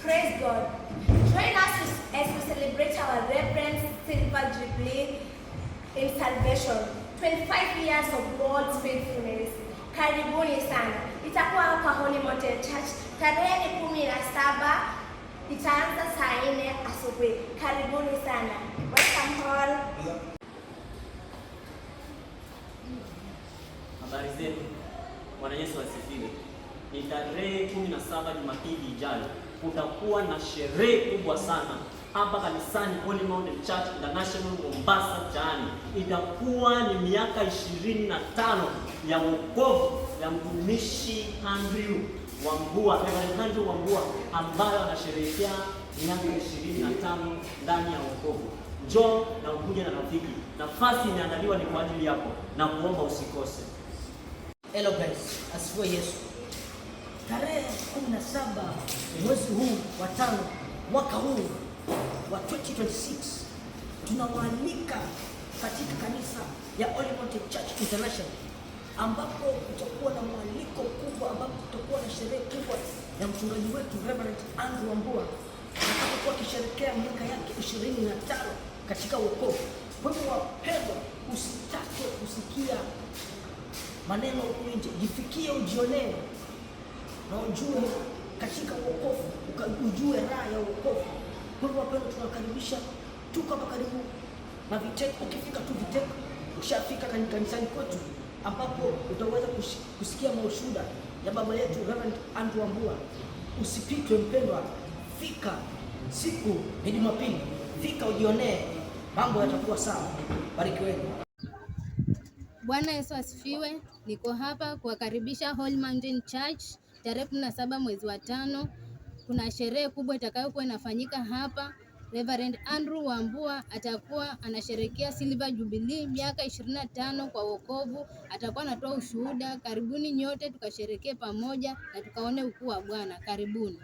Praise God. Join us as we celebrate our Reverend Silver Jubilee in salvation. 25 years of God's faithfulness. Karibuni sana. Itakuwa hapa Holy Mountain Church tarehe ni 17, itaanza saa 4 asubuhi. Karibuni sana. Welcome all. Habari zenu. Bwana Yesu asifiwe. Ni tarehe 17, Jumapili ijayo, kutakuwa na sherehe kubwa sana hapa kanisani Holy Mountain Church International, Mombasa Chaani. Itakuwa ni miaka 25 ya wokovu ya mtumishi Andrew Wambua, Reverend Andrew Wambua, ambayo anasherehekea miaka 25 ndani ya wokovu. Njoo na ukuje na rafiki. Nafasi imeandaliwa ni kwa ajili yako na kuomba usikose. Hello guys, asifiwe Yesu. Tarehe 17 mwezi huu wa tano mwaka huu wa 2026, tunawaalika katika kanisa ya Holy Mountain Church International, ambapo kutakuwa na mwaliko kubwa, ambapo kutakuwa na sherehe kubwa ya mchungaji wetu Reverend Andrew Wambua atakapokuwa akisherehekea miaka yake 25 katika wokovu. Kwa hivyo wapendwa, usitake kusikia maneno huku nje, jifikie, ujionee na ujue katika wokovu, ujue raha ya wokovu. Kwa hivyo wapendwa, tunakaribisha, tuko hapa karibu na Vitek. Ukifika tu Vitek, ushafika kanisani kwetu, ambapo utaweza kusikia maushuhuda ya baba yetu Reverend Andrew Wambua. Usipitwe mpendwa, fika. Siku ni Jumapili, fika ujionee, mambo yatakuwa sawa. Barikiweni. Bwana Yesu asifiwe. Niko hapa kuwakaribisha Holy Mountain Church tarehe 17 mwezi wa tano. Kuna sherehe kubwa itakayokuwa inafanyika hapa. Reverend Andrew Wambua atakuwa anasherehekea Silver Jubilee, miaka 25 kwa wokovu, atakuwa anatoa ushuhuda. Karibuni nyote tukasherehekee pamoja na tukaone ukuu wa Bwana. Karibuni.